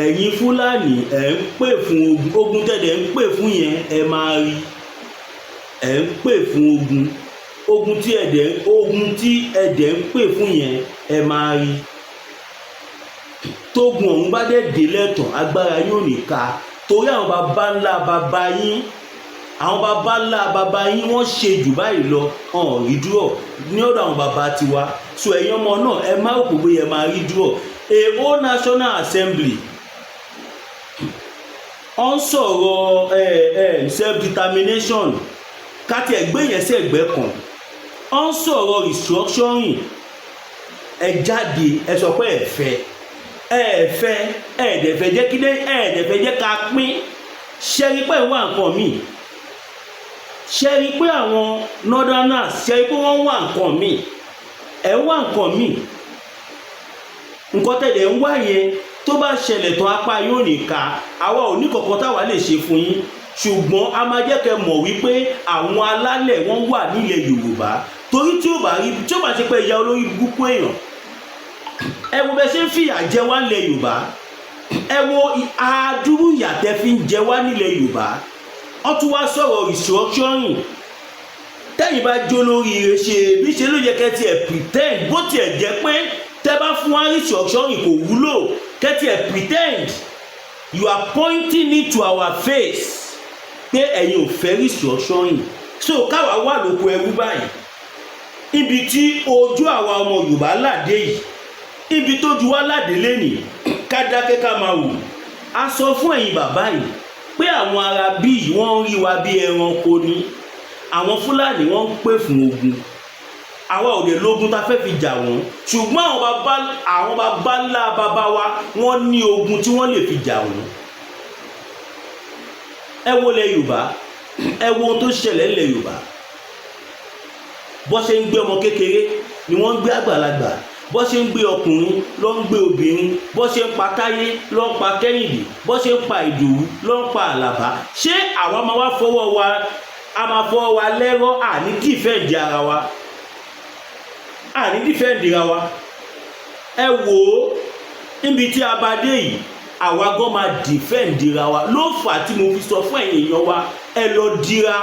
Ẹ̀yin Fúlàní, ẹ̀ ń pè fún ogun. Ogun tẹ̀lé ń pè fún yẹn, ẹ máa rí. Ẹ̀ ń pè fún ogun. Ogun tí ẹ̀dẹ̀ ń pè fún yẹn, ẹ máa rí. Tógun ọ̀hún bá dẹ̀ dé lẹ́tàn, agbára yóò ní ká, torí àwọn baba ńlá baba yín, àwọn baba ńlá baba yín, wọ́n ṣe jù báyìí lọ, ọ̀hún rí dúró ní ọ̀dọ̀ àwọn baba tiwa. So ẹ̀yin ọmọ náà, ẹ má rò pé ẹ máa rí dúró. Èho National Assembly ọ ń sọ̀rọ̀ self determination káti ẹ̀gbẹ́ yẹn sẹ́gbẹ́ kan, ọ ń sọ̀rọ̀ restructuring. Ẹ jáde, ẹ sọ pé ẹ fẹ́, ẹ fẹ́, ẹ dẹ̀ fẹ́ jẹ́ kí ẹ dẹ̀ fẹ́ jẹ́ ká pín. Ṣẹ́rí pé wà nǹkan míì? Ṣẹ́rí pé àwọn northerners, ṣẹ́rí pé wọ́n wà nǹkan míì? Ẹ wà nǹkan míì. Nǹkan tẹ̀lé ń wá yẹn, tó bá ṣẹlẹ̀ tán, apá yóò ní ká. Àwa ò ní kankan táwa lè ṣe fún yín, ṣùgbọ́n a máa jẹ́ kẹ́ mọ̀ wípé àwọn alálẹ̀, wọ́n wà nílẹ̀ Yorùbá. Torí tí ó bá rí, tí ó bá ṣe pé ìyá olórí burúkú èèyàn, ẹ wo bẹ ṣe ń fìyà jẹ wá nílẹ̀ Yorùbá. Ẹ wo àdúrú ìyà tẹ́ fi ń jẹ wá nílẹ̀ Yorùbá. Wọ́n tún wá sọ̀rọ̀ restructuring. Tẹ́yìn bá jó lórí ire ṣe bí ṣe ló yẹ kẹ́ tiẹ̀ pretend, bó tiẹ̀ jẹ́ pé tẹ́ bá fún wa restructuring kò wúlò, kẹ́ tiẹ̀ pretend. You are pointing it to our face pé ẹ̀yin ò fẹ́ restructuring, so káwa wà lóko ẹrú báyìí. Ibi tí ojú àwa ọmọ Yorùbá làdé yìí, ibi tójú wa làdé lénìí, ká dákẹ́, ká máa wò. A sọ fún ẹ̀yin bàbá yìí pé àwọn ará bíi wọ́n ń rí wa bí ẹranko ni. Àwọn Fúlàní, wọ́n ń pè fún ogun. Àwa ò lè lógun tá a fẹ́ fi jà wọ́n, ṣùgbọ́n àwọn bàbá ńlá bàbá wa, wọ́n ní ogun tí wọ́n lè fi jà wọ́n. Ẹ wo lẹ Yorùbá, ẹ wo ohun tó ṣẹlẹ̀ ńlẹ̀ Yorùbá. Bó ṣe ń gbé ọmọ kékeré ni wọ́n ń gbé àgbàlagbà, bó ṣe ń gbé ọkùnrin ló ń gbé obìnrin, bó ṣe ń pa Táyé ló ń pa Kẹ́hìndé, bó ṣe ń pa Ìdòwú ló ń pa Àlàbá. Ṣé àwa máa wá fọwọ́ wa, a máa fọwọ́ wa lẹ́rọ́? Àní defend ara wa, àní defend ara wa. Ẹ wò ó, níbi tí a bá dé yìí, àwa gan máa defend ara wa. Ló fà á tí mo fi sọ fún ẹ̀yin èèyàn wa, ẹ lọ dira,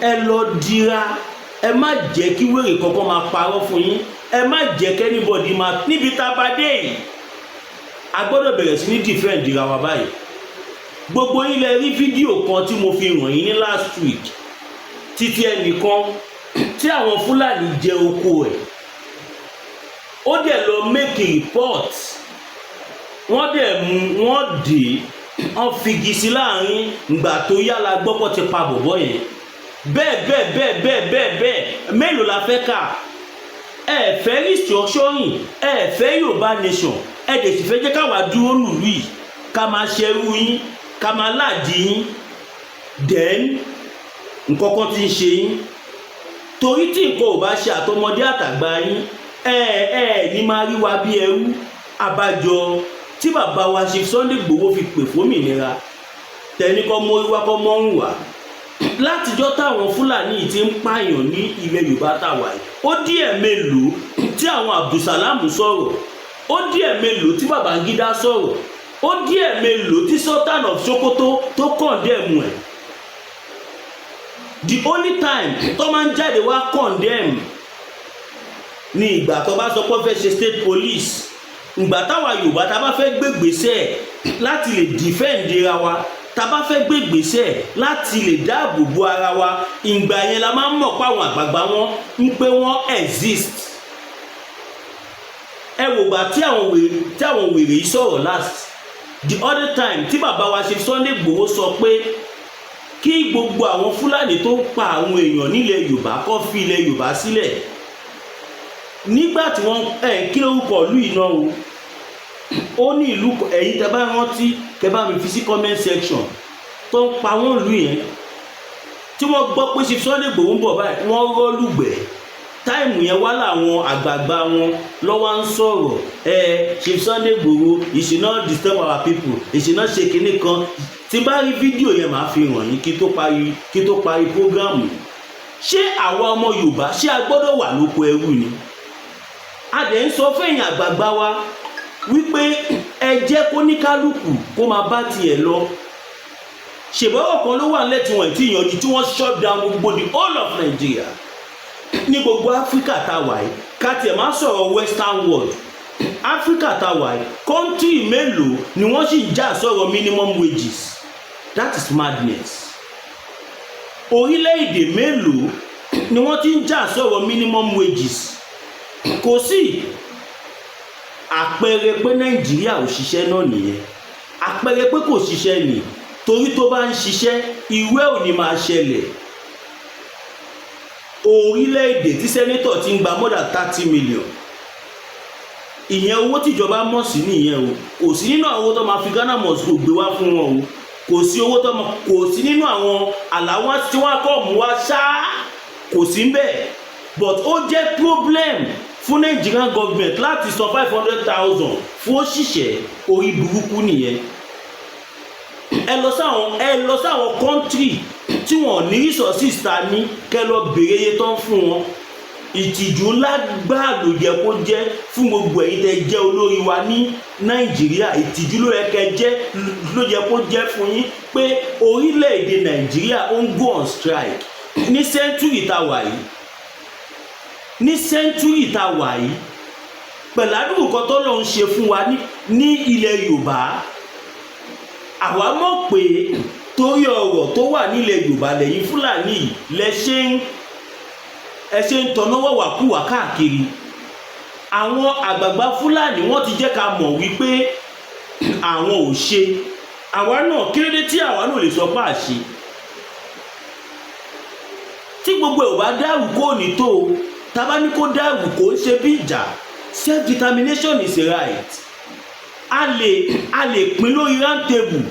ẹ lọ dira. Ẹ má jẹ́ kí wèrè kankan máa parọ́ fún yín. Ẹ má jẹ́ kí anybody máa. Níbi tá a bá dé yìí, a gbọ́dọ̀ bẹ̀rẹ̀ sí ní defend ara wa báyìí. Gbogbo yín lẹ rí fídíò kan tí mo fi hàn yín ní last week, títí ẹnìkan tí àwọn Fúlàní jẹ oko ẹ̀. Ó dẹ̀ lọ make report, wọ́n dẹ̀ mú, wọ́n dè, wọ́n figi sí láàrin. Ìgbà tó yá la gbọ́ pọ̀ ti pa bọ̀bọ̀ yẹn. Bẹ́ẹ̀ bẹ́ẹ̀ bẹ́ẹ̀ bẹ́ẹ̀ bẹ́ẹ̀ bẹ́ẹ̀, mélòó la fẹ́ kà? Ẹ fẹ́ restructuring, ẹ fẹ́ Yorùbá nation, ẹ dẹ̀ sì fẹ́ jẹ́ káwa dúró nùlú yìí, ká máa ṣerú yín, ká máa láàdì yín. Then nǹkan kan ti ń ṣe yín, torí tí nǹkan ò bá ṣe àtọmọdé àtàgbà yín, ẹ ẹ ní máa rí wa bí ẹrú. Àbájọ tí bàbá wa ṣe Sunday Igboho fi pè fómìnira, tẹni kọ́ mórí wá, kọ́ mọ́rùn wá. Látijọ́ táwọn Fúlàní yìí ti ń pààyàn ní ilẹ̀ Yorùbá tàwa yìí, ó díẹ̀ mélòó tí àwọn Abdulsalam sọ̀rọ̀, ó díẹ̀ mélòó tí Babangida sọ̀rọ̀, ó díẹ̀ mélòó tí Sultan of Sokoto tó condemn ẹ̀. The only time tó máa ń jáde wá condemn ní ìgbà tó bá sọ pé ó fẹ́ ṣe state police. Ìgbà táwa Yorùbá tá a bá fẹ́ gbégbèsè láti lè defend ra wa, tá a bá fẹ́ gbégbèsè láti lè dáàbò bo ara wa, ìgbà yẹn la máa ń mọ̀ pé àwọn àgbààgbà wọn ń pé wọ́n exist. Ẹ wò gbà tí àwọn wèrè yìí sọ̀rọ̀ last, the other time tí bàbá wa ṣe Sunday Igboho sọ pé kí gbogbo àwọn Fúlàní tó ń pa àwọn èèyàn nílẹ̀ Yorùbá kó fi ilẹ̀ Yorùbá sílẹ̀. Nígbà tí wọ́n ẹ̀ kí lórúkọ ìlú yìí náà o, ó ní ìlú, ẹ̀yin tẹ́ bá rántí, kẹ́ bá mi fi sí comment section, tó ń pa wọ́n ìlú yẹn, tí wọ́n gbọ́ pé ṣe Sunday Igboho ń bọ̀ báyìí, wọ́n rọ́lùgbẹ́. Time yẹn wá làwọn àgbààgbà wọn lọ́wọ́ ń sọ̀rọ̀. Ẹ Chief Sunday Igboho, he should not disturb our people, he should not ṣe kinní kan. Tí bá rí fídíò yẹn, màá fi hàn yín kí tó parí program. Ṣé àwa ọmọ Yorùbá, ṣé a gbọ́dọ̀ wà lóko ẹrú ni? A dẹ̀ ń sọ fún ẹ̀yin àgbààgbà wa wípé ẹ Ẹ jẹ́ kó ní kálukú kó máa bá tiẹ̀ lọ. Ṣèbọ̀wọ̀ kan ló wà nílẹ̀ tí wọ́n ti yanjú, tí wọ́n shut down gbogbo the whole of Nigeria. Ní gbogbo Áfíríkà tá a wà yìí, ká tiẹ̀ má sọ̀rọ̀ Western world, Áfíríkà tá a wà yìí, country mélòó ni wọ́n sì ń jà sọ̀rọ̀ minimum wages? That is madness. Orílẹ̀-èdè mélòó ni wọ́n ti ń jà sọ̀rọ̀ minimum wages? Kò sí. Àpẹẹrẹ pé Nàìjíríà ò ṣiṣẹ́ náà nìyẹn. Àpẹẹrẹ pé kò ṣiṣẹ́ nì, torí tó bá ń ṣiṣẹ́, irú ẹ̀ ò ní máa ṣẹlẹ̀. Orílẹ̀-èdè tí senator ti ń gba more than 30 million, ìyẹn owó tíjọba mọ̀ sí nìyẹn o. Kò sí nínú àwọn owó tó máa fi Ghana must go gbé wá fún wọn o. Kò sí owó tó máa, kò sí nínú àwọn allowance tí wọ́n kọ́ mú wá ṣáá, kò sí bẹ́ẹ̀. But ó jẹ́ problem fún Nigerian government láti san 500,000 fún òṣìṣẹ́. Orí burúkú nìyẹn. Ẹ lọ sáwọn country tí wọ́n ní resources ta ní, kẹ́ lọ béèrè iye tó ń fún wọn. Ìtìjú ńlá gbáà ló yẹ kó jẹ́ fún gbogbo ẹ̀yin tẹ́ jẹ́ olórí wa ní Nàìjíríà. Ìtìjú ló yẹ kẹ́ jẹ́, ló yẹ kó jẹ́ fún yín pé orílẹ̀-èdè Nàìjíríà ó ń go on strike ní century tá wà yìí, ní century tá wà yìí, pẹ̀lú àdúgbò kan tó lọ́n ṣe fún wa ní ilẹ̀ Yorùbá. Àwa mọ̀ pé torí ọ̀rọ̀ tó wà nílẹ̀ Yorùbá lẹ́yìn Fúlàní yìí lẹ ṣe ń ẹ ṣe ń tọ́nà wàwàkúwà káàkiri. Àwọn àgbààgbà Fúlàní, wọ́n ti jẹ́ ká mọ̀ wípé àwọn ò ṣe. Àwa náà, kí ló dé tí àwa náà lè sọ pé àṣe tí gbogbo ẹ̀ ò bá dàrú, kó ní tó o tábà ní kó dàrú, kó ń ṣe bí ìjà. Self determination is a right. A lè pín lórí round table,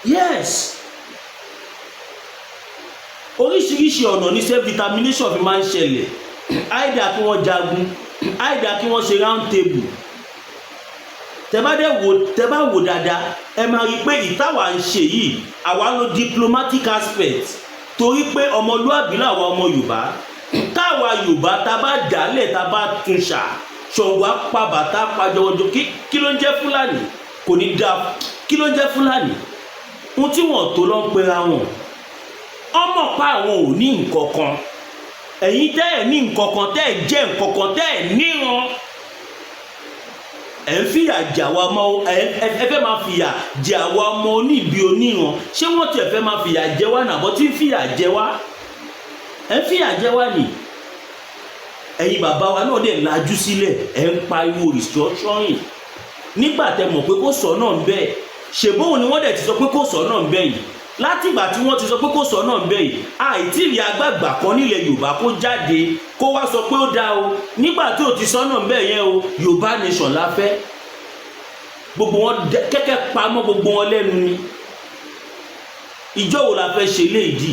yes. Oríṣiríṣi ọ̀nà ní self determination fi máa ń ṣẹlẹ̀: either kí wọ́n jagun, either kí wọ́n ṣe round table. Tẹ́ bá dẹ̀ wò, tẹ́ bá wò dáadáa, ẹ máa rí i pé ìtawà ń ṣe yìí, àwa lo diplomatic aspect, torí pé ọmọlúàbí làwa ọmọ Yorùbá. Táwa Yorùbá tá a bá dálẹ̀, tá a bá tún ṣà, Ṣàngó apá bàtà pàjọwọjọ. Kí ló ń jẹ́ Fúlàní? Kò ní dáa. Kí ló ń jẹ́ Fúlàní? Ohun tí wọ́n tó lọ ń pera wọn, ọmọ pa àwọn ò ní nǹkan kan. Ẹ̀yin tẹ́ ẹ̀ ní nǹkan kan, tẹ́ ẹ̀ jẹ́ nǹkan kan, tẹ́ ẹ̀ níran, ẹ̀ ń fìyà jẹ àwa ọmọ. Ẹ fẹ́ máa fìyà jẹ àwa ọmọ oníbi oníran. Ṣé wọ́n tiẹ̀ fẹ́ máa fìyà jẹ wá nàbọ́ tí ń fìyà jẹ wá? Ẹ̀ ń fìyà jẹ wá nì. Ẹ̀yin bàbá wa náà dẹ̀ lajú sílẹ̀, ẹ̀ ń pariwo restructuring nígbà tẹ́ mọ̀ pé kò sọ náà ń bẹ́ẹ̀. Ṣèbóhùn ni wọ́n dẹ̀ ti sọ pé kò sọ náà ń bẹ́ẹ̀ yìí. Látìgbà tí wọ́n ti sọ pé kò sọ náà ń bẹ́ẹ̀ yìí, àìtí rí agbàgbà kan nílẹ̀ Yorùbá kó jáde kó wá sọ pé ó dáa o, nígbà tí ò ti sọ náà ń bẹ́ẹ̀ yẹn o, Yorùbá nation la fẹ́. Gbogbo wọn kẹ́kẹ́ pamọ́ gbogbo wọn lẹ́nu ni. Ìjọ wo la fẹ́ ṣe léèdì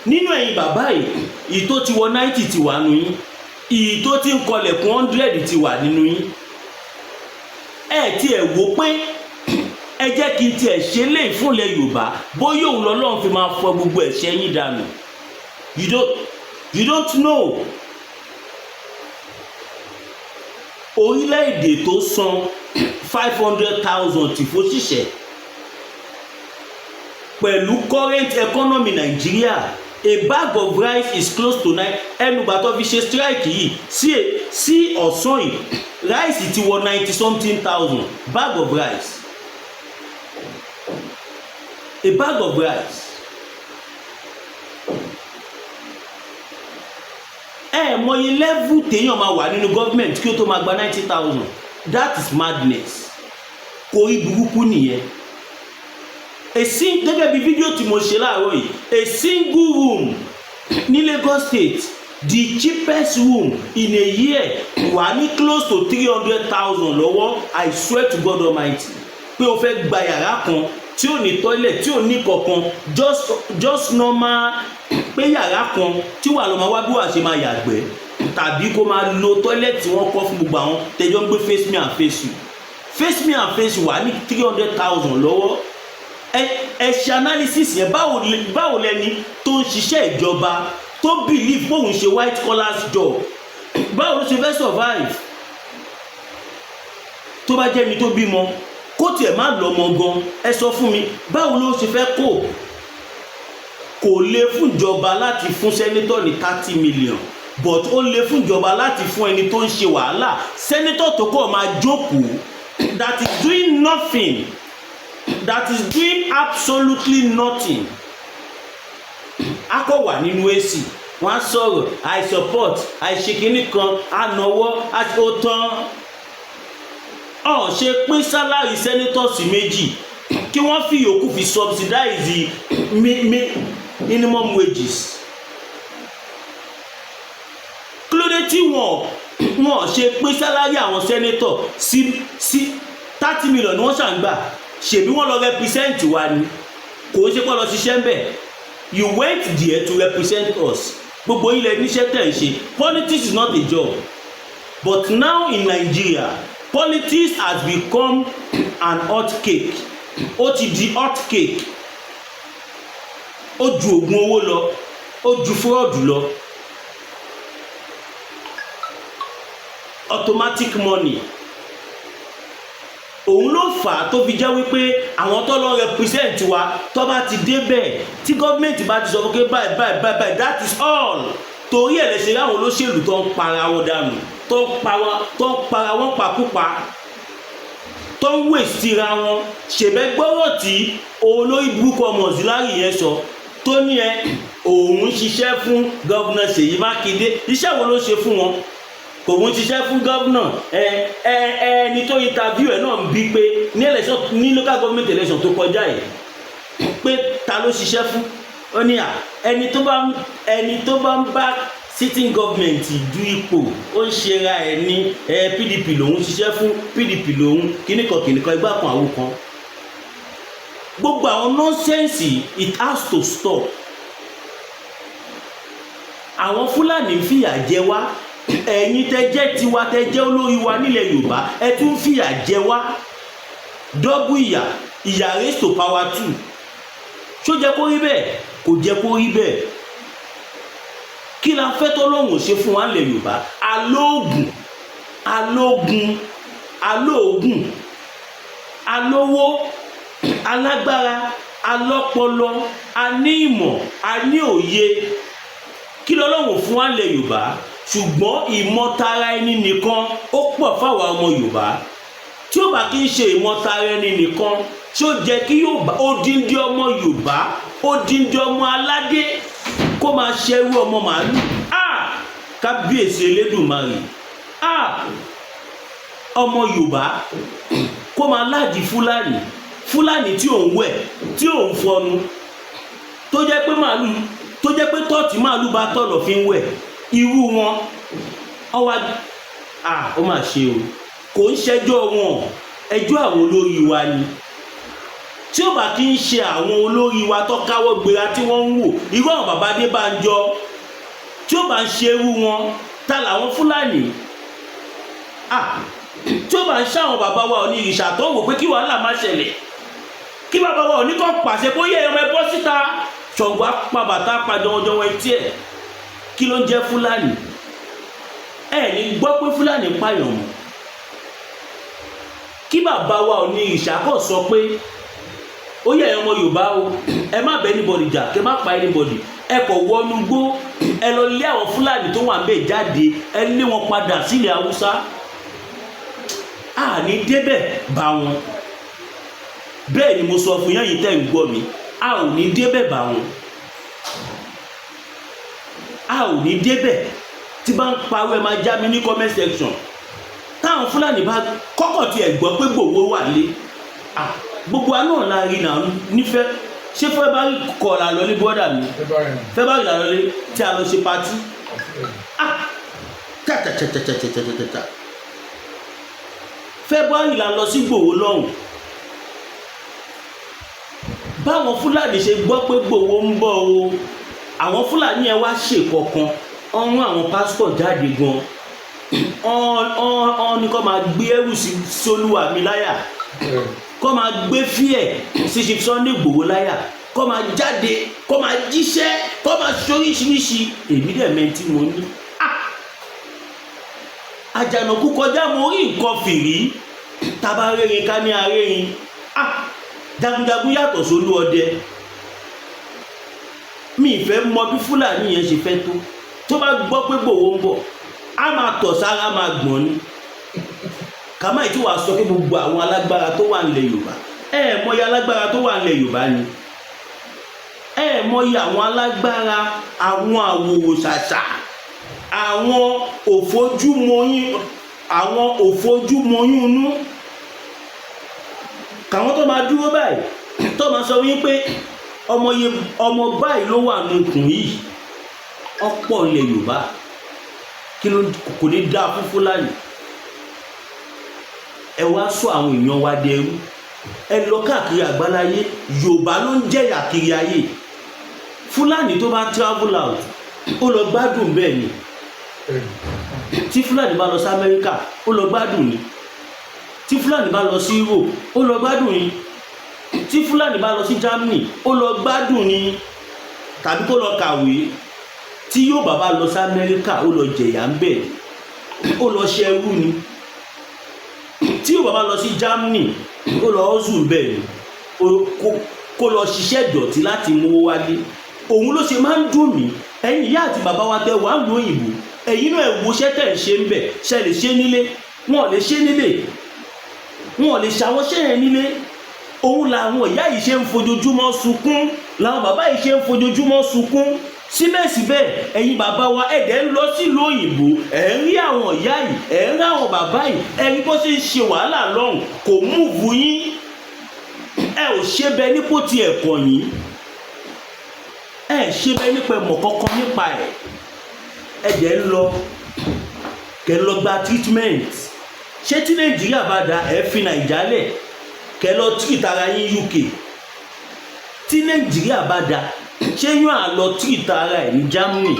nínú ẹ̀yin bàbá yìí? Ìyí tó ti wọ 90 ti wà nù yín, ìyí tó ti ń kọlẹ̀kùn 100 ti wà nínú yín. Ẹ tí ẹ wò pé ẹ jẹ́ kí n tiẹ̀ ṣe lè fúnlẹ̀ Yorùbá, bóyá òun lọ́lọ́run fi máa fọ gbogbo ẹ̀ṣẹ̀ yín dànù. You don't know. Orílẹ̀-èdè tó san 500,000 tì fóṣìṣẹ́, pẹ̀lú current economy Nàìjíríà, a bag of rice is close to nine. Ẹnugbà tó fi ṣe strike yìí sí ọ̀sán yìí, rice ti wọ ninety something thousand, bag of rice, a bag of rice. Ẹ mọye level téèyàn máa wà nínú government kí ó tó máa gba 90,000. That is madness. Kò rí burúkú nìyẹn. Èsì gẹ́gẹ́ bí fídíò tí mo ṣe láàárọ̀ yìí, a single room ní Lagos State, the cheapest room in a year, wà ní close to 300,000 lọ́wọ́. I swear to God Almighty pé o fẹ́ gba yàrá kan tí ò ní toilet, tí ò ní kankan, just normal, pé yàrá kan tí wàá lọ máa wá bí wàá ṣe máa yàgbẹ́ tàbí kó máa lo toilet tí wọ́n kọ́ fún gbogbo àwọn tẹjọ́ ń gbé face me and face you, face me and face you, wà ní 300,000 lọ́wọ́. Ẹ ṣe analysis yẹn. Báwo lẹni tó ń ṣiṣẹ́ ìjọba, tó believe bóun ṣe white collar job, báwo ló ṣe fẹ́ survive? Tó bá jẹ́ mi tó bímọ, kó tiẹ̀ má lọ́mọ gan, ẹ sọ fún mi, báwo ló ṣe fẹ́ kó? Kò lè fún ìjọba láti fún senator ní 30 million, but ó lè fún ìjọba láti fún ẹni tó ń ṣe wàhálà, senator tó kọ̀ máa jókòó, that is doing nothing, that is doing absolutely nothing. A kò wà nínú AC, wọ́n á sọ̀rọ̀, "I support," I ṣe kinní kan, á nọwọ́, ó tán. Ọ̀ ṣe pín salary senator sí méjì, kí wọ́n fi yòókù fi subsidize minimum wages? Kí ló dé tí wọ́n ṣe pín salary àwọn senator sí 30 million ni wọ́n ṣà ń gbà? Ṣèbí wọ́n lọ represent wa ni, kò ń ṣe pé lọ ṣiṣẹ́ ń bẹ̀. You went there to represent us. Gbogbo ilẹ̀ níṣẹ́ tẹ̀ ń ṣe. Politics is not a job, but now in Nigeria, politics has become an hot cake. Ó ti di hot cake. Ó ju oògùn owó lọ, ó ju fraud lọ. Automatic money, òun ló fà á tó fi jẹ́ wípé àwọn tó lọ represent wa, tó bá ti débẹ̀, tí gọ́ọ̀mẹ̀ntì bá ti sọ fún pé báyìí báyìí báyìí báyìí, that is all. Torí ẹ̀ lè ṣe láwọn olóṣèlú tó ń para wọn dànù, tó ń pa wọn, tó ń para wọn pakúpa, tó ń wèsì ra wọn. Ṣèbẹ́ gbọ́rọ̀ tí olórí burúkú ọmọ Auxiliary yẹn sọ, tó ní ẹ òun ń ṣiṣẹ́ fún Governor Ṣèyí Mákindé. Iṣẹ́ wo ló ṣe fún wọn? Kò ń ṣiṣẹ́ fún governor. Ẹ ẹ ẹni tó interview ẹ náà ń bí pé ní election, ní local government election tó kọjá yìí, pé ta ló ṣiṣẹ́ fún? Ó ní à ẹni tó bá ń bá sitting government du ipò, ó ń ṣera ẹ ní ẹ. PDP lòun ṣiṣẹ́ fún, PDP lòun, kíníkan kíníkan, igbá kan, àwo kan. Gbogbo àwọn nonsense, it has to stop. Àwọn Fúlàní ń fìyà jẹ wá. Ẹ̀yin tẹ́ jẹ́ tiwa, tẹ́ jẹ́ olórí wa nílẹ̀ Yorùbá, ẹ tún fìyà jẹ wá. Double ìyà, ìyà raise to power two. Ṣó jẹ́ kó rí bẹ́ẹ̀? Kò jẹ́ kó rí bẹ́ẹ̀. Kí la fẹ́ tọ́lọ́hùn ṣe fún wa nílẹ̀ Yorùbá? Alóògùn, alógun, alóògùn, alówó, alágbára, alọ́pọlọ, a ní ìmọ̀, a ní òye. Kí lọ́lọ́hùn fún wa nílẹ̀ Yorùbá? Ṣùgbọ́n ìmọ̀tara ẹni nìkan ó pọ̀ fáwọn ọmọ Yorùbá. Tí ó bá kí ń ṣe ìmọ̀tara ẹni nìkan, tí ó jẹ́ kí Yorùbá, odindi ọmọ Yorùbá, odindi ọmọ aládé, kó máa ṣerú ọmọ màálù? Ah, kábíyèsí Elédùmarè! Ah, ọmọ Yorùbá kó máa láàdì Fúlàní, Fúlàní tí òun wẹ̀, tí òun fọnu, tó jẹ́ pé màálù, tó jẹ́ pé tọ́ọ̀tì màálù bá tọ̀lọ̀ fi ń wẹ̀, irú wọn ọwá. Ah, ó mà ṣe o. Kò ń ṣẹjọ́ wọn, ẹjọ́ àwọn olórí wa ni. Tí ó bá kí ń ṣe àwọn olórí wa tó káwọ́ gbéra, tí wọ́n ń wò irú àwọn bàbá Adébánjọ, tí ó bá ń ṣe irú wọn, ta làwọn Fúlàní? Ah, tí ó bá ń ṣe àwọn bàbá wa onírìṣà tó ń wò pé kí wàhálà má ṣẹlẹ̀, kí bàbá wa òní kàn pàṣẹ kó yẹ ẹmọ ẹ bọ́ síta, Ṣàngó apá bàtà pa jọwọjọwọ etí ẹ̀. Kí ló ń jẹ́ Fúlàní? Ẹ ní gbọ́ pé Fúlàní pààyàn mọ́. Kí bàbá wa onírìṣà kàn sọ pé ó yẹ ọmọ Yorùbá o, ẹ má bẹ anybody jà, kẹ má pa anybody, ẹ kò wọnú gbó, ẹ lọ lé àwọn Fúlàní tó wà ń bẹ̀ jáde, ẹ lé wọn padà sílẹ̀ Haúsá, a ní débẹ̀ bá wọn. Bẹ́ẹ̀ ni mo sọ fún yín yìí tẹ́ ń gbọ́ mi, a ò ní débẹ̀ bá wọn, a ò ní débẹ̀. Tí bá ń parọ́, ẹ máa já mi ní comment section. Táwọn Fúlàní bá kọ́kọ́ tiẹ̀ gbọ́ pé Gbòho wà lé, gbogbo wa náà la rí náà nífẹ̀ẹ́. Ṣé February kọ́ la lọ ní bọ́dà mi? February la lọ lé tí a lọ ṣe party. Tàtàtàtàtàtàtàtà, February la lọ sí Gbòho lọ́hùn. Báwọn Fúlàní ṣe gbọ́ pé Gbòho ń bọ̀ o, àwọn Fúlàní yẹn wá ṣe kọ̀ọ̀kan ọ̀run. Àwọn pásítọ̀ jáde gan, ọ̀n ní kó máa gbé ẹrù sí sólúwà mi láyà, kó máa gbé fíẹ̀ sí Chief Sunday Igboho láyà, kó máa jáde, kó máa jíṣẹ́, kó máa ṣoríṣiríṣi. Èmi dẹ̀ mẹ́ntì mo ní àjànàkú kọjá, mo rí nǹkan fìrí. Tábà rérin ká ní arérin. Ah, jagunjagun yàtọ̀ sólú ọdẹ. Mi ìfẹ́ mọ bí Fúlàní yẹn ṣe fẹ́ tó, tó bá gbọ́ pé Ìgbòho ń bọ̀, á máa tọ̀ sára, á máa gbọ̀n ni. Kàmáì tí wàá sọ pé gbogbo àwọn alágbára tó wà nílẹ̀ Yorùbá, ẹ ẹ̀ mọyì alágbára tó wà nílẹ̀ Yorùbá ni. Ẹ ẹ̀ mọyì àwọn alágbára, àwọn àwòrò ṣàṣà, àwọn òfojúmọyín, àwọn òfojúmọyún inú, kàwọn tó máa dúró báyìí, tó máa sọ wípé ọmọ yẹ, ọmọ báyìí ló wà nùkùn yìí. Ọ̀pọ̀ ilẹ̀ Yorùbá, kí ló kò ní dáa fún Fúlàní? Ẹ wá sọ àwọn èèyàn wa dẹrú. Ẹ lọ káàkiri àgbáláyé, Yorùbá ló ń jẹ̀yà kiri ayé. Fúlàní tó bá travel out, ó lọ gbádùn bẹ́ẹ̀ ni. Tí Fúlàní bá lọ sí Amẹ́ríkà, ó lọ gbádùn ni. Tí Fúlàní bá lọ sí Europe, ó lọ gbádùn ni. Tí Fúlàní bá lọ sí Germany, ó lọ gbádùn ni, tàbí kó lọ kàwé. Tí Yorùbá bá lọ sí Amẹ́ríkà, ó lọ jẹ̀yà ń bẹ̀, ó lọ ṣẹrú ni. Tí Yorùbá bá lọ sí Germany, ó lọ hustle bẹ́ẹ̀ ni, kó lọ ṣiṣẹ́ dọ̀tí láti mówó wálé. Òun ló ṣe máa ń dùn mí. Ẹ̀yin ìyá àti bàbá wa tẹ wàá lu òyìnbó, ẹ̀yin náà ẹ̀ wo iṣẹ́ tẹ̀ ń ṣe ń bẹ̀. Ṣe lè ṣe nílé? Wọn ò lè ṣe nílé, wọn ò lè ṣàwọn ṣẹ́ yẹn nílé. Òun làwọn ìyá yìí ṣe ń fojoojúmọ́ sunkún, làwọn bàbá yìí ṣe ń fojoojúmọ́ sunkún. Síbẹ̀síbẹ̀, ẹ̀yin bàbá wa, ẹ̀dẹ̀ ń lọ sílùú òyìnbó, ẹ̀ ń rí àwọn ìyá yìí, ẹ̀ ń rí àwọn bàbá yìí, ẹ̀ rí bó ṣe ń ṣe wàhálà lọ́hùn, kò move yín. Ẹ ò ṣe bẹ nípò tí ẹ̀ kọ̀ yín, ẹ ṣe bẹ nípa ẹ̀mọ̀ kankan nípa ẹ̀. Ẹ dẹ̀ ń lọ kẹ́ lọ gba treatment. Ṣé tí Nàìjíríà bá da, ẹ fi Nàìjà lẹ̀ kẹ́ lọ treat ara yín UK? Tí Nàìjíríà bá da, ṣé yóò à lọ treat ara ẹ̀ ní Germany?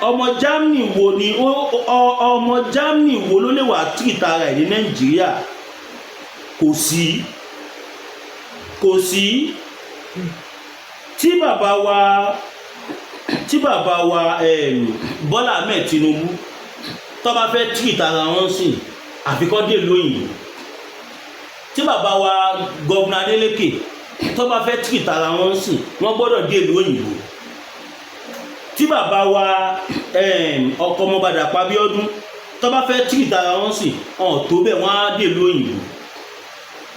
Ọmọ Germany wo ni ọmọ Germany wo ló lè wà treat ara ẹ̀ ní Nàìjíríà? Kò sí, kò sí. Tí bàbá wa Bọ́lá Ahmed Tinubu tó bá fẹ́ treat ara wọn sìn, àfikọ́ dé lóyìnbó. Tí bàbá wa Governor Adeleke tó bá fẹ́ treat ara wọn sìn, wọ́n gbọ́dọ̀ dé ìlú òyìnbó. Tí bàbá wa ọkọ ọmọọba Dàpọ̀ Abíọ́dún tó bá fẹ́ treat ara wọn sìn, ọ̀n tó bẹ́ẹ̀, wọ́n á dé ìlú òyìnbó.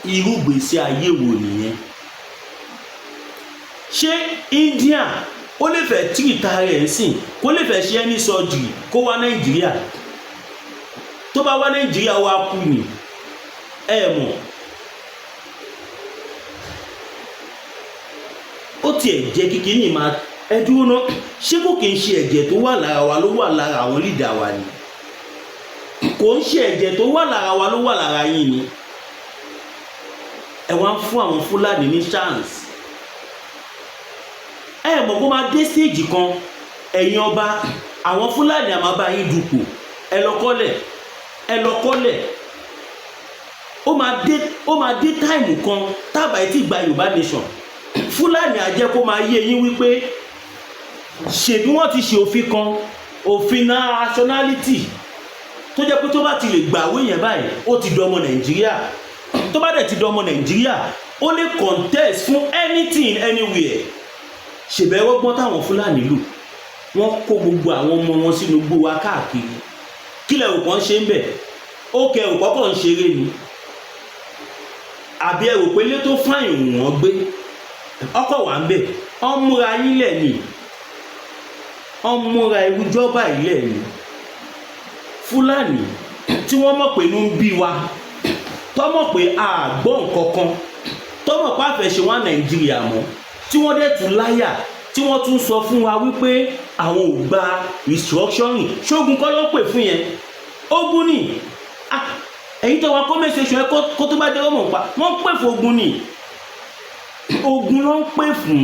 Irú gbèsè ayé wo nìyẹn? Ṣé India ó lè fẹ́ treat ara ẹ̀ sìn, kó lè fẹ́ ṣe ẹni surgery, kó wá Nàìjíríà? Tó bá wá Nàìjíríà, wá kú ni. Ẹ mọ̀, ó tiẹ̀ jẹ́ kíkíní máa ẹ dúró ná. Ṣé kò kì í ṣe ẹ̀jẹ̀ tó wà lára wa ló wà lára àwọn leader wa ni? Kò ń ṣe ẹ̀jẹ̀ tó wà lára wa ló wà lára yín ni? Ẹ wá ń fún àwọn Fúlàní ní chance. Ẹ mọ̀ kó máa dé stage kan, ẹ̀yin ọba, àwọn Fúlàní àmọ́ bá yín dupò. Ẹ lọ kọ́lẹ̀, ẹ lọ kọ́lẹ̀. Ó máa dé time kan tábà tí gba Yorùbá nation, Fúlàní á jẹ́ kó máa yé yín wípé ṣèbí wọ́n ti ṣe òfin kan, òfin nationality, tó jẹ́ pé tó bá ti lè gbàwé yẹn báyìí, ó ti dọmọ Nàìjíríà. Tó bá dẹ̀ ti dọmọ Nàìjíríà, ó lè contest fún anything anywhere. Ṣèbẹ̀rọ̀gbọ́n táwọn Fúlàní lò, wọ́n kó gbogbo àwọn ọmọ wọn sínú igbó wa káàkiri. Kílẹ̀ òkàn ń ṣe ń bẹ̀? Ó kẹ òkọ́kọ́ ń ṣeré ni, àbí ẹ rò pé ilé tó fáyìn wọ́n gbé ọkọ̀ wà ń bẹ̀? Ọ́n múra yín lẹ̀ ni, ọ́n múra irújọ́ báyìí lẹ̀ ni. Fúlàní tí wọ́n mọ̀ pé inú ń bí wa, tọ́ mọ̀ pé a gbọ́ nǹkan kan, tọ́ mọ̀ pé àfẹ̀ṣe wọn Nàìjíríà mọ́, tí wọ́n dẹ̀ tún láyà, tí wọ́n tún sọ fún wa wípé àwọn ò gba restructuring, ṣógun kọ́ ló ń pè fún yẹn? Ogun ni. Ah, ẹ̀yin tó wá comment section ẹ, kó tó bá jẹ́ ọmọ pa, wọ́n ń pè fún ogun ni. Ogun ló ń pè fún,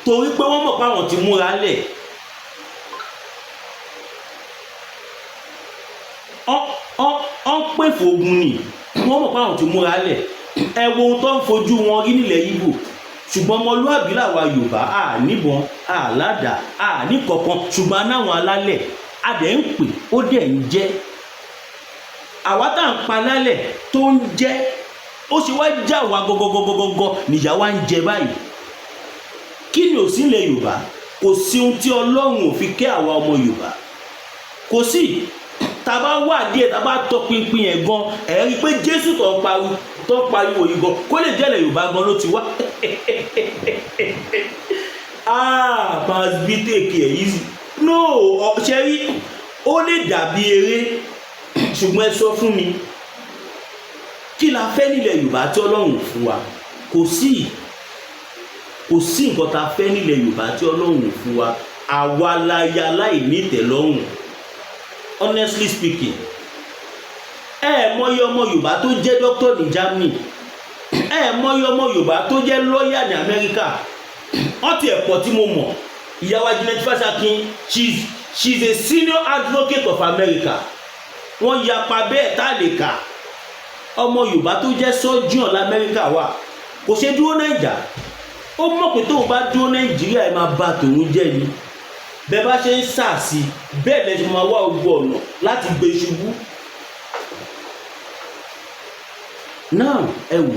torí pé wọ́n mọ̀ pé àwọn ti múra lẹ̀. Ọ́n pè fún ogun ni, wọ́n mọ̀ pé àwọn ti múra lẹ̀. Ẹ wo ohun tó ń fojú wọn rí nílẹ̀ Ìgbò. Ṣùgbọ́n ọmọlúàbí làwa Yorùbá, à níbọn, à ládàá, à ní kankan, ṣùgbọ́n anáwọn alálẹ̀ a dẹ̀ ń pè, ó dẹ̀ ń jẹ́. Àwa tá à ń pa lálẹ̀ tó ń jẹ́, ó ṣe wá já wa gọgọgọgọgọ nìyà wa ń jẹ báyìí. Kí ni ò sí ilẹ̀ Yorùbá? Kò sí ohun tí Ọlọ́run ò fi kẹ́ àwa ọmọ Yorùbá, kò sí. Tá a bá wà díẹ̀, tá a bá tọpinpin ẹ̀ gan, ẹ̀ rí i pé Jésù tó ń pariwo yìí gan, kó lè jẹ́lẹ̀ Yorùbá gan ló ti wá. Ah, must be take it easy. No, ṣe rí, ó lè dàbí eré, ṣùgbọ́n ẹ sọ fún mi, kí la fẹ́ nílẹ̀ Yorùbá tí Ọlọ́run fún wa? Kò sí, kò sí nǹkan tá a fẹ́ nílẹ̀ Yorùbá tí Ọlọ́run fún wa. Àwa la ya láì nítẹ̀lọ́rùn, honestly speaking. Ẹ mọyì ọmọ Yorùbá tó jẹ́ doctor ní Germany, ẹ mọyì ọmọ Yorùbá tó jẹ́ lọ́ọ̀yà ní Amẹ́ríkà. Wọ́n ti ẹ̀pọ̀ tí mo mọ̀. Ìyàwó Janet Fashakin, she's a senior advocate of America. Wọ́n yapa bẹ́ẹ̀ tá a lè kà. Ọmọ Yorùbá tó jẹ́ surgeon lamẹ́ríkà wà. Kò ṣe dúró Nàìjà. Ó mọ̀ pé tóun bá dúró Nàìjíríà, ẹ máa bà tòun jẹ́ ni. Bẹ́ẹ̀ bá ṣe ń sàsì bẹ́ẹ̀ lẹ́sìn máa wá ogun ọ̀nà láti gbé ṣubú. Now, ẹ wò,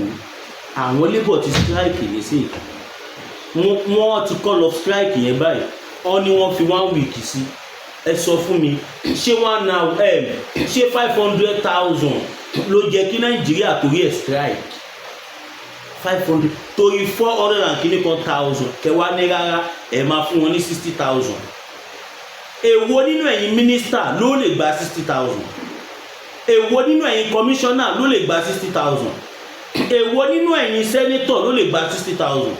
àwọn labour ti strike nísìnyí. Wọ́n ti call off strike yẹn báyìí. Wọ́n ní wọ́n fi one week sí. Ẹ sọ fún mi, ṣé one now ṣé 500,000 ló jẹ́ kí Nàìjíríà torí ẹ̀ strike? 500 torí 400 and kìíní kan thousand, kẹwàá ní rárá, ẹ máa fún wọn ní 60,000. Èwo nínú ẹ̀yin mínísítà ló lè gba 60,000? Èwo nínú ẹ̀yin kọmíṣánná ló lè gba 60,000? Èwo nínú ẹ̀yin senator ló lè gba 60,000?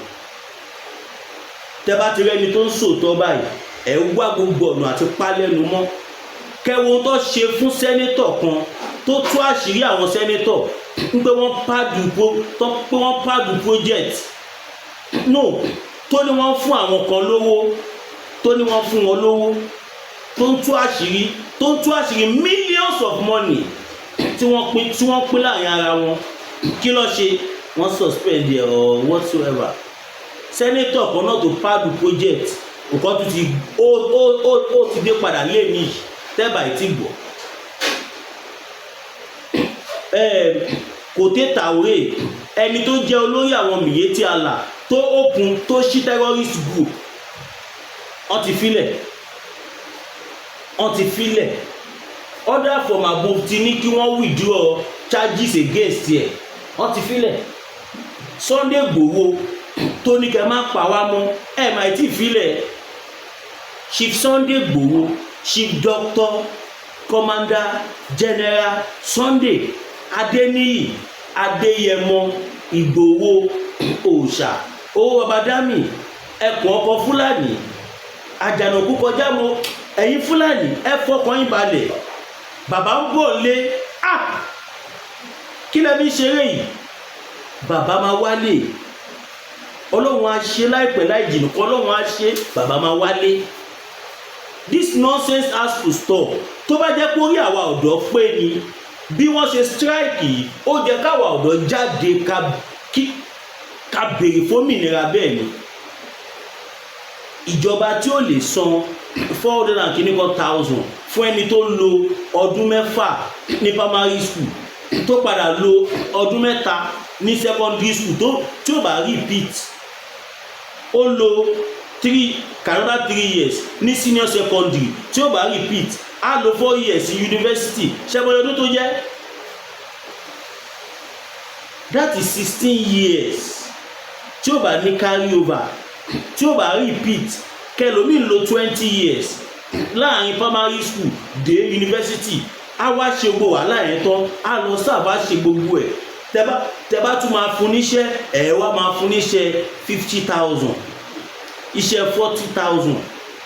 Tẹ́ bá ti rẹ́ni tó ń sòótọ́ báyìí, ẹ̀ wá gbogbo ọ̀nà àti pálẹ́nu mọ́. Kẹwo tó ṣe fún senator kan tó tú àṣírí àwọn senator ń pé wọ́n pad tó pé wọ́n pad project, no, tó ní wọ́n fún àwọn kan lówó, tó ní wọ́n fún wọn lówó, tó ń tú àṣírí, tó ń tú àṣírí millions of money tí wọ́n pín láàrin ara wọn. Kí ló ṣe? Wọ́n suspend ẹ̀ or whatsoever. Senator kan náà tó pad project nǹkan tó ti ó ti dé padà lémi tẹ́bà ìtì gbọ́. Kòtè Tàwé, ẹni tó jẹ́ olórí àwọn Miyetti Allah tó open, tó ṣí terrorist group, wọ́n ti filẹ̀, wọ́n ti filẹ̀. Order from above ti ní kí wọ́n withdraw charges against ẹ̀. Wọ́n ti filẹ̀. Sunday Igboho tó ní kẹ́ má pa wá mọ́, ẹ̀ máa ti filẹ̀. Chief Sunday Igboho, Chief Doctor Commander General Sunday Adeniyi Adéyẹmọ Ìgbòho òòṣà, owó babadami, ẹkùn ọkọ Fúlàní, àjànàkú kọjá mo. Ẹ̀yin Fúlàní, ẹ fọkàn yín balẹ̀, bàbá ń bọ̀ lé. Ah, kí lẹ fi ń ṣeré yìí? Bàbá máa wálé. Ọlọ́run á ṣe láìpẹ́ láì jìnnà kọ́. Ọlọ́run á ṣe, bàbá máa wálé. This nonsense has to stop. Tó bá jẹ́ pé orí àwa ọ̀dọ́ pé ni, bí wọ́n ṣe strike yìí, ó jẹ́ káwa ọ̀dọ́ jáde ká béèrè fómìnira. Bẹ́ẹ̀ ni ìjọba tí ó lè san 400 and kìíní kan thousand fún ẹni tó lo ọdún 6 ní primary school, tó padà lo ọdún 3 ní secondary school, tó tí ó bá repeat, ó lo three another 3 years ní senior secondary, tí ó bá repeat, á lo 4 years ní university. Ṣẹ́gbọ́n ọdún tó jẹ́, that is 16 years. Tí ó bá ní carry over, tí ó bá repeat, kẹlòmíì lo 20 years láàrin primary school dé university. Á wá ṣe gbogbo wàhálà yẹn tán, á lọ sábà ṣe gbogbo ẹ̀. Tẹ́ bá tún máa fún níṣẹ́, ẹ̀ wá máa fún níṣẹ́ 50,000, iṣẹ́ 40,000.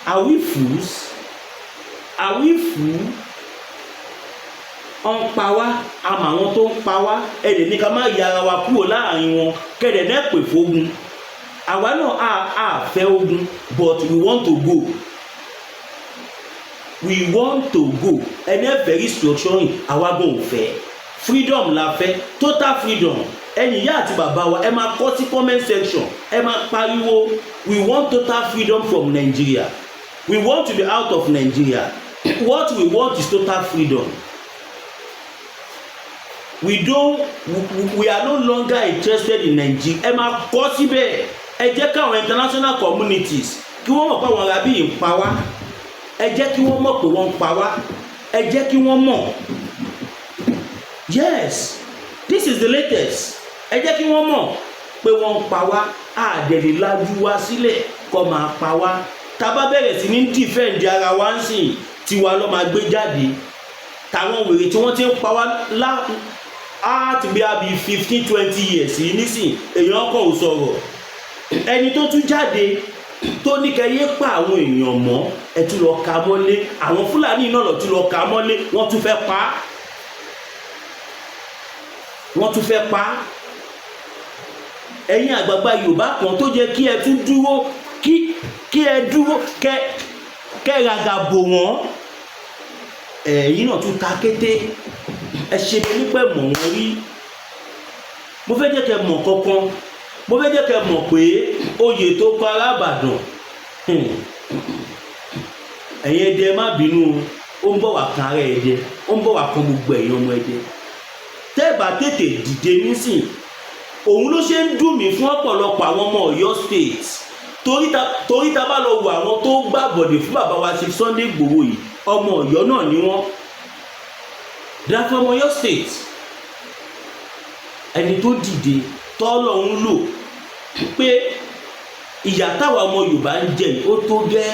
Are we fools? Are we fools? Ọ̀n pa wá, àmọ́ àwọn tó ń pa wá, ẹ̀dẹ̀ ní ká má ya ara wa kúrò láàrin wọn. Kẹ̀dẹ̀ náà pè fógun, àwa náà á fẹ́ ogun, but we want to go, we want to go. Ẹni ẹ fẹ́ restructuring, àwa gan ò fẹ́. Freedom la fẹ́, total freedom. Ẹ̀yin ìyá àti bàbá wa, ẹ máa kọ sí comment section, ẹ máa pariwo: we want total freedom from Nigeria, we want to be out of Nigeria. What we want is total freedom. We don't, we are no longer interested in Nigeria. Ẹ máa kọ síbẹ̀. Ẹ jẹ́ káwọn international communities kí wọ́n mọ̀ pé àwọn arábí yìí ń pa wá. Ẹ jẹ́ kí wọ́n mọ̀ pé wọ́n ń pa wá. Ẹ jẹ́ kí wọ́n mọ̀. Yes, this is the latest. Ẹ jẹ́ kí wọ́n mọ̀ pé wọ́n ń pa wá. Àdẹ̀lẹ̀ lajú wá sílẹ̀ kọ́ máa pa wá. Tá a bá bẹ̀rẹ̀ sí ní defend ara wa ń sìn, tiwa ló máa gbé jáde. Táwọn wèrè tí wọ́n ti ń pa wá lá á ti bí abi 15, 20 years yìí nísìn, èèyàn kan ò sọ̀rọ̀. Ẹni tó tún jáde tó ní kẹyẹ pa àwọn èèyàn mọ́, ẹ tún lọ ka mọ́lé. Àwọn Fúlàní náà lọ tún lọ ka mọ́lé. Wọ́n tún fẹ́ pa á, wọ́n tún fẹ́ pa á. Ẹ̀yin àgbààgbà Yorùbá kan tó jẹ́ kí ẹ tún dúró, kí ẹ dúró, kẹ ràgà bò wọ́n, ẹ̀yin náà tún ta kété. Ẹ ṣe bí nípẹ́ mọ̀ wọ́n rí. Mo fẹ́ jẹ́ kẹ́ mọ̀ kankan. Mo fẹ́ jẹ́ kẹ́ mọ̀ pé oyè tó kọ ará Ìbàdàn, ẹ̀yin Ẹdẹ, má bínú, ó ń bọ̀ wá kan ara Ẹdẹ, ó ń bọ̀ wá kan gbogbo ẹ̀yin ọmọ Ẹdẹ tẹ́ ẹ bá tètè dìde nísìn. Òun ló ṣe ń dùn mí fún ọ̀pọ̀lọpọ̀ àwọn ọmọ Ọ̀yọ́ State, torí ta bá lọ wo àwọn tó gbà bọ̀dẹ̀ fún bàbá wa Chief Sunday Igboho yìí, ọmọ Ọ̀yọ́ náà ni wọ́n. They are from Ọ̀yọ́ State. Ẹni tó dìde tọ́lọ̀ ń lò pé ìyà táwa ọmọ Yorùbá ń jẹ, ó tó gẹ́,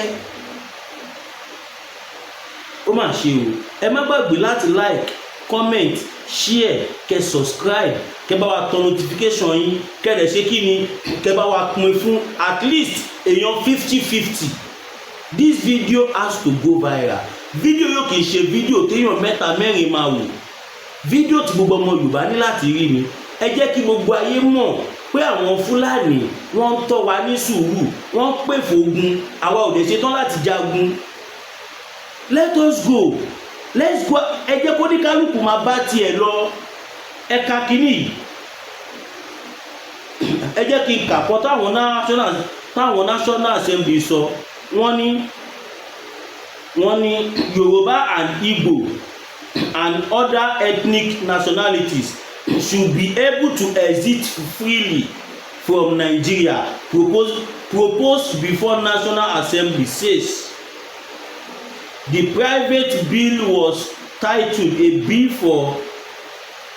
ó mà ṣe o. Ẹ má gbàgbé láti like, comment, share, kẹ́ subscribe, kẹ́ bá wa tan notification yín, kẹ́ dẹ̀ ṣe kí ni, kẹ́ bá wa pín fún at least èèyàn 50 50. This video has to go viral. Fídíò yóò kì í ṣe fídíò téèyàn mẹ́ta mẹ́rin máa wò. Fídíò tí gbogbo ọmọ Yorùbá ní láti rí ni. Ẹ jẹ́ kí gbogbo ayé mọ̀ pé àwọn Fúlàní, wọ́n ń tọ́ wa ní sùúrù, wọ́n ń pè fógun. Àwa ò dẹ̀ ṣetán láti jagun. Let us go, let's go. Ẹ jẹ́ kó ní kálukú máa bá tiẹ̀ lọ. Ẹ̀ka kínní yìí, ẹ jẹ́ kí n kà kọ́ táwọn National Assembly sọ. Wọ́n ní Yorùbá and Igbo and other ethnic nationalities should be able to exit freely from Nigeria, proposed before National Assembly says. The private bill was titled "A Bill for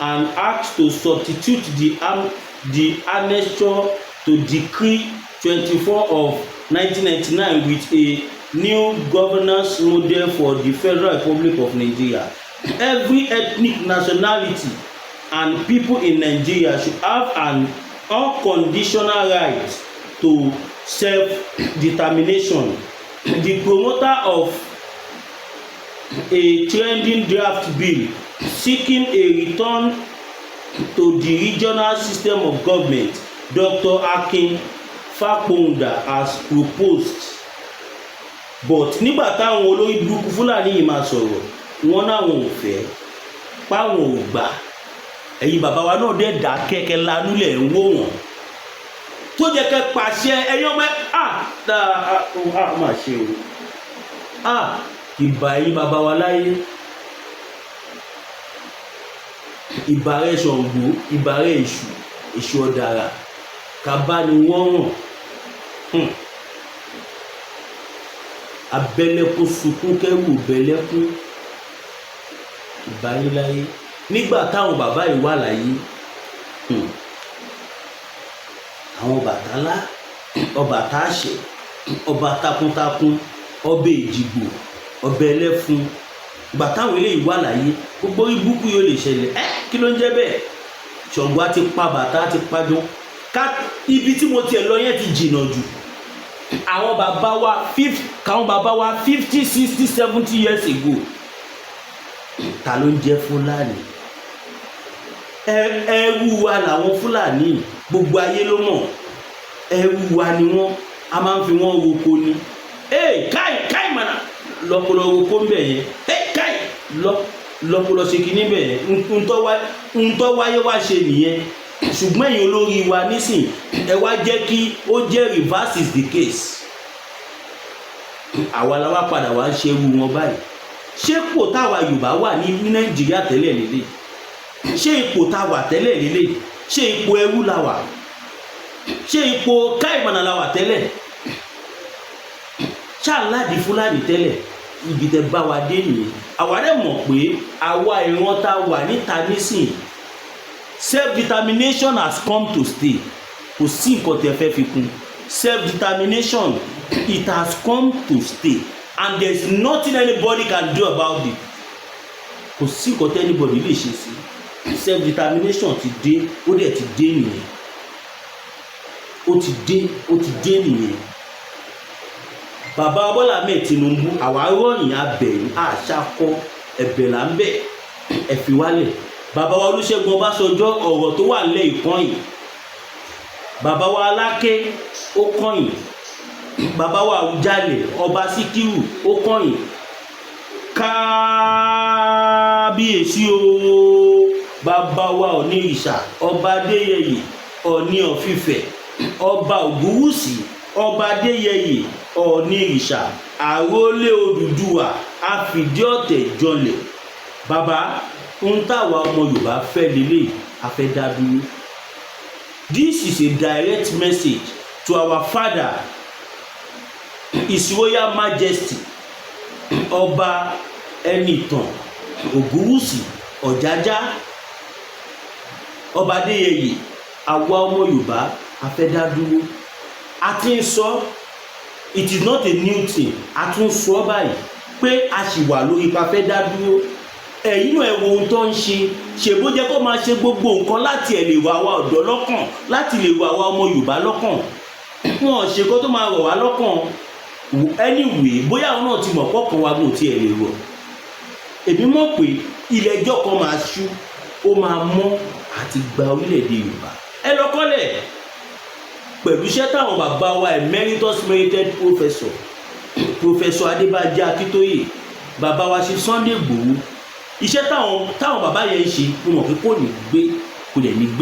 an Act to Substitute the Annexure to Decree 24 of 1999 with a new governance model for the Federal Republic of Nigeria." Every ethnic nationality and people in Nigeria should have an unconditional right to self-determination. The promoter of a trending draft bill seeking a return to the regional system of government, Dr. Akin Fapohunda, has proposed. But nígbà táwọn olórí burúkú Fúlàní yìí máa sọ̀rọ̀, wọ́n náwọn ò fẹ́, páwọn ò gbà. Ẹ̀yin bàbá wa náà dẹ̀ dá kẹ́kẹ́ lanúlẹ̀ ń wò wọ́n, tó jẹ́ kẹ́ pàṣẹ. Ẹ̀yin ọmọ ẹ̀ à máa ṣe o. Ìbà ẹ̀yin bàbá wa láyé, ìbà rẹ̀ Ṣàngó, ìbà rẹ̀ Èṣù, Èṣù ọ̀dàrà kaba ni wọ́n ràn. Abẹ́lẹ́kún sunkún kẹ́rù bẹ́lẹ́kún. Ìbà yín láyé. Nígbà táwọn bàbá yìí wà láyé, àwọn Bàtálá, ọba táṣẹ, ọba takuntakun, ọba Èjìgbò, ọba Ẹlẹ́fun, ìgbà táwọn eléyìí wà láyé, gbogbo ibùkún yóò lè ṣẹlẹ̀. Ẹ kí ló ń jẹ́ bẹ́ẹ̀? Ṣàngó á ti pa bàtà, á ti pàjọ ká. Ibi tí mo tiẹ̀ lọ yẹn ti jìnnà jù. Àwọn bàbá wa 50, 60, 70 years ago, ta ló ń jẹ́ Fúlàní? Ẹrú wa làwọn Fúlàní, gbogbo ayé ló mọ̀. Ẹrú wa ni wọ́n. A máa ń fi wọ́n roko ni. Ee, káì káì mọ̀nà lọ́pọ̀lọ́ roko ń bẹ̀ yẹn. Ee, káì lọ lọ́pọ̀lọ́ ṣe kínní bẹ̀ yẹn. Ntọ́ wáyé wá ṣe nìyẹn. Ṣùgbọ́n ẹ̀yin olórí wa nísìn, ẹ wá jẹ́ kí ó jẹ́ reverse is the case. Àwa la wá padà wá ń ṣerú wọn báyìí. Ṣé kò táwa Yorùbá wà ní Nàìjíríà tẹ́lẹ̀ lélẹ̀? Ṣé ipò tá a wà tẹ́lẹ̀ lélẹ̀? Ṣé ipò ẹrú la wà? Ṣé ipò káìmọ̀nà la wà tẹ́lẹ̀? Ṣáàládì Fúlàní tẹ́lẹ̀? Ibi tẹ bá wa dé nìyẹn. Àwa dẹ̀ mọ̀ pé àwa ìran tá a wà níta nísìn, self determination has come to stay. Kò sí nǹkan tẹ́ fẹ́ fi kún. Self determination, it has come to stay and there is nothing anybody can do about it. Kò sí nǹkan tẹ́ anybody lè ṣe sí. Self determination ti dé, ó dẹ̀ ti dé nìyẹn. Ó ti dé, ó ti dé nìyẹn. Bàbá Bọ́lá Ahmed Tinubu, àwa rọ̀yìn abẹ̀yìn àṣàkọ, ẹ̀bẹ̀ là ń bẹ̀, ẹ fi wálẹ̀. Bàbá wa Olúṣẹ́gun Ọbásanjọ́, ọ̀rọ̀ tó wà lẹ́ ìkọ́yìn. Bàbá wa Aláké, ó kọ́yìn. Bàbá wa Àwùjalẹ̀, Ọba Síkírù, ó kọ́yìn. Kábíyèsí o, bàbá wa Ọ̀nìrìṣà, Ọba Adéyẹyè, Ọ̀ní of Ifẹ̀, Ọba Ògúnwùsì, Ọba Adéyẹyè, Ọ̀nìrìṣà, àrólé Odùduwà, àfìdí ọ̀tẹ̀ jọlẹ̀. Bàbá, ń táwa ọmọ Yorùbá fẹ́ lélẹ̀, a fẹ́ dá dúró. This is a direct message to our father, His Royal Majesty, Ọba Ẹnìtàn Ògúnwùsì Ọ̀jájá, Ọba Adéyẹyè. Àwa ọmọ Yorùbá, a fẹ́ dá dúró. A ti ń sọ, it is not a new thing. A tún sọ báyìí pé a sì wà lórí ipa fẹ́ dá dúró. Ẹ̀yin náà, ẹ wo ohun tó ń ṣe. Ṣèbó jẹ́ kó máa ṣe gbogbo nǹkan láti ẹ̀ lè wà àwa ọ̀dọ́ lọ́kàn, láti lè wà àwa ọmọ Yorùbá lọ́kàn. Wọn ò ṣe kó tó máa rọ̀ wá lọ́kàn. Anyway, bóyá àwọn náà ti mọ̀ pọ́kàn wa gùn tí ẹ̀ lè rọ̀. Èmi mọ̀ pé ilẹ̀ ẹjọ́ kan máa ṣú, ó máa mọ́ àti gba orílẹ̀-èdè Yorùbá. Ẹ lọ kọ́lẹ̀ pẹ̀lú iṣẹ́ táwọn bàbá wa, emeritus merited professor, Professor Adébánjí Akíntóyè, bàbá wa ṣe Sunday Igboho, iṣẹ́ táwọn bàbá yẹn ń ṣe, mo mọ̀ pé kò ní gbé, kò dẹ̀ ní gbé.